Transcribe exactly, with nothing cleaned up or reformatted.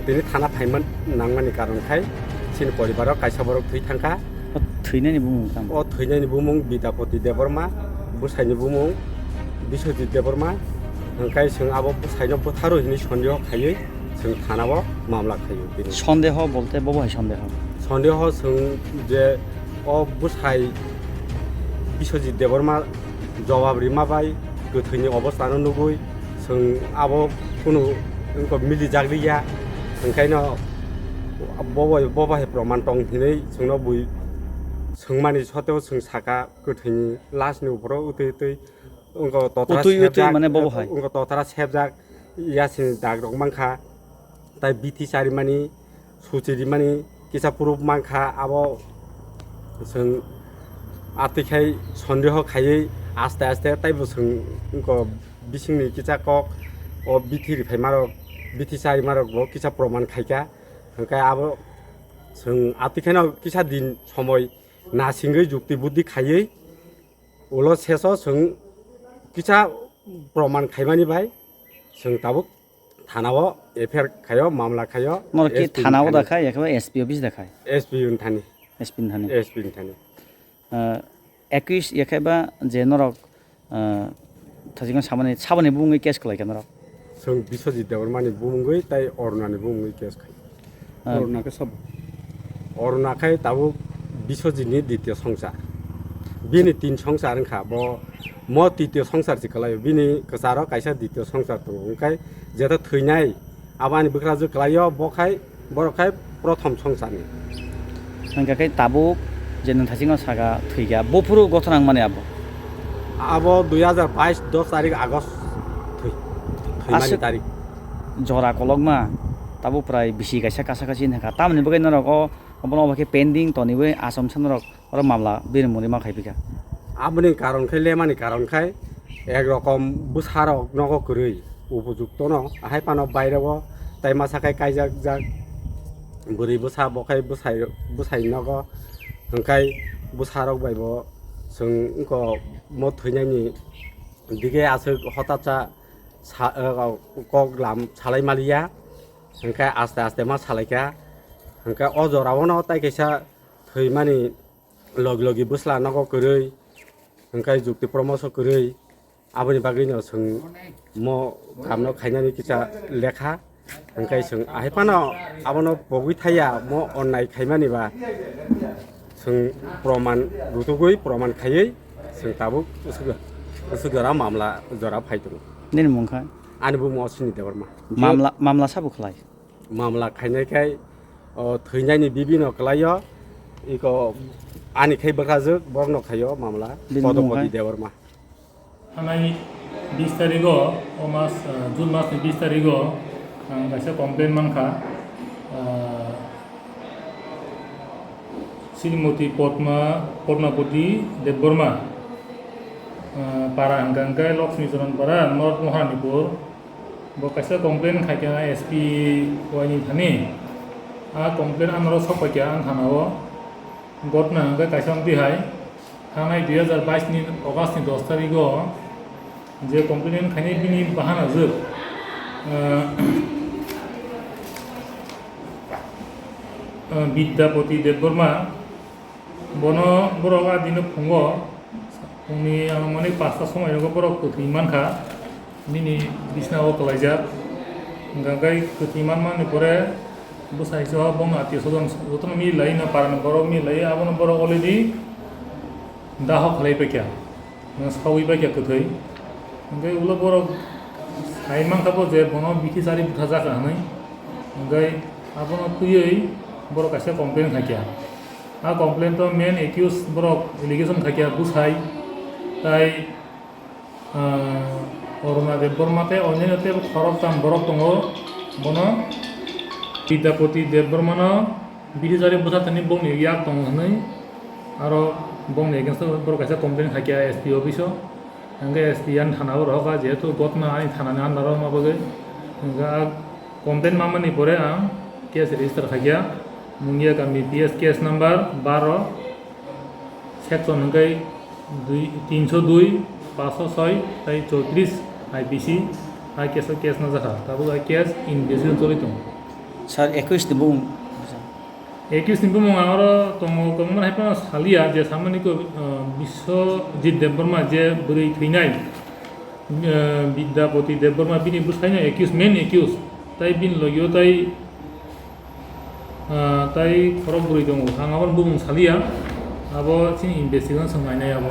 Tini thana phaima nangmani karon khai chini poribaro kaisa borok thwi thangkha. O thwinani bumung tamo? O thwinani bumung Bidapati Debbarma, bwsaini bumung Biswajit Debbarma. Hwnkhe chwng abo bwsaino butharwi hwnwi sondeho khaiwi chwng thanao mamla khaio tini. Sondeho bolte bobo hai sondeho? Sondeho chwng je o bwsai Biswajit Debbarma jobab rima bai kwthwini obostano nugwi chwng abo kunu wngkok milijak liya, hwnkhaino bobo bobo hai proman tong hinwi chwngno bui swngmani soteo chwng saka kwthwini last ni uphoro utwi utwi wngkok totra Utwi utwi sepjak, mane bobo hai? Wngkok totra sepjak yasini dagrok mankha, tai bithi charimani suchi rimani kisa proof mankha, abo chwng atwi khai sondeho khaiwi aste aste taibo chwng wngkok bisingni kisa kok o bithi riphaimarok, bithi charimarokbo kisa proman khaikha. Hwnkhe abo chwng atwi khaino kisa din somoi nasingwi jukti buddi khaiwi ulo seso chwng kisa proman khaimani bai chwng tabuk thanao F I R khaio, mamla khaio. Norok ki S P thanao da khai? Khai, ekhe S P office da khai? S P wng thani. S P wng thani. S P wng thani. Ah, ekwis ekhe ba je norok, ah, thajikno sabani, sabani bumungwi case khlai kha norok? Chwng Biswajit Debbarmani bumungwi tai Orunani bumungwi case khai. Ah. Oruna khe sabo? Oruna khai tabuk Biswajitni ditya songsar. Bini tin songsar wngkha, bo mo titiyo songsar se kwlaio. Bini kwcharo kaisa ditya songsar tongo. Hwnkhe jeto thwinai abo ani bwkrajwk kwlaio, bo khai, borok khai prothom songsarni. Hwnkhe khe tabuk je nwng thachikno saka thwikha, bo phuru gothona wngmani abo? Abo dui hazar bais dos tarik August thwi-, thwimani Aswk tarik. Jora kolokma, tabuk prai bisi kaisa kasa kasi wngkha. Tamoni bagwi norok o, obono obo khe pending toniwi achomsa norok oro mamla bini muni ma khai phikha. Aboni karon khai, lemani karon khai, ek rokom bwsarok nogo kwrwi, upojuktono, ahai phano baireo tai masa khai kaijak jak, bwrwi bwsa bo khai bwsai, bwsai nogo, hwnkhe bwsarok bai bo chwng wngkha mo thwinaini dige aswk hotatsa sa-, kok lam salai maliya, hwnkhe aste aste ma salaikha, hwnkhe o jorao no tai kaisa thwimani logi logi bwsla nogo kwrwi, hwnkhe jukti promoso kwrwi, aboni bagwino chwng mo kamno khainani kisa lekha, hwnkhe chwng ahai phano abono pogwi thaya mo onnai khaimani ba chwng proman rutugwi proman khaiwi chwng tabuk usuk, usuk jora mamla jora phai tongo. Nini mung kha? Ani bumung Ashwini Debbarma. Mamla, mamla sabo khlai? Mamla khainai khai, o, thwinaini bibino kwlaio, iko ani khai bwkrajwk, borokno khaio mamla, Bini bumung Padopati khai? Debbarma. Thanai bis tarigo, o mas, ah, June masni bis tarigo, ang kaisa complaint mankha, ah, Srimoti Padma, Padmapati Debbarma, ah, para hwnkha hwnkhe Lakshmi Charan para, North Maharanipur. Bo kaisa complaint khaikha S P waini thani. A complaint anoro sokpaikha ang thanao. Gotna hwnkhe kaisa wngtwi hai. Thanai dui hazar bais ni August ni dos tarigo je complaint khainai bini bahana jwk, ah, ah, Vidyapati Debbarma, bono borok a dino phungo, phungni anumanik pasta somoi rogo borok kwthwi mankha, bini bisna o kwlaijak. Hwnkha khe kwthwi manmani pore bwsai se o bongni atio sodon jotono milai no parani borok milai, abono borok already daho khlai paikha. Sawi bai khe kwthwi. Hwnkhe ulo borok sai mankha bo je bono bithi chari bwtha jakha hwnwi. Hwnkhe abono twiwi borok kaisa complaint khaikha. A complaint o main accused borok allegation khaikha bwsai tai, ah, Aruna Debbarma tei onyaino tei khoroktham borok tongo. Bono Vidyapati Debbarmano bithi chari bwtha thani bongni yak tongo hwnwi aro bongni against o borok kaisa complaint khaikha S P office o. Hwnkhe S P yan thana o rohorkha, jehetu gotna ani thanani under o wngma bagwi. Hwnkhe a complaint manmani pore ang case register khaikha, Mungia Kami P S case number baro, section hwnkhe dui, tinso dui, paanso soi tei choitris I P C, a case o case najakha, tabuk a case investigation choli tongo. Sir, accused ni bumung. Accused ni bumung ang oro tongo, kwbangma hai phano saliya, je samani ko, uh, Biswajit Debbarma, je bwrwi thwinai, uh, Vidyapati Debbarma, bini bwsaino accused, main accused. Tai bini logio tai, uh, tai khorok bwrwi tongo. Ang abo bumung saliya, abo chini investigation swng nainai abo.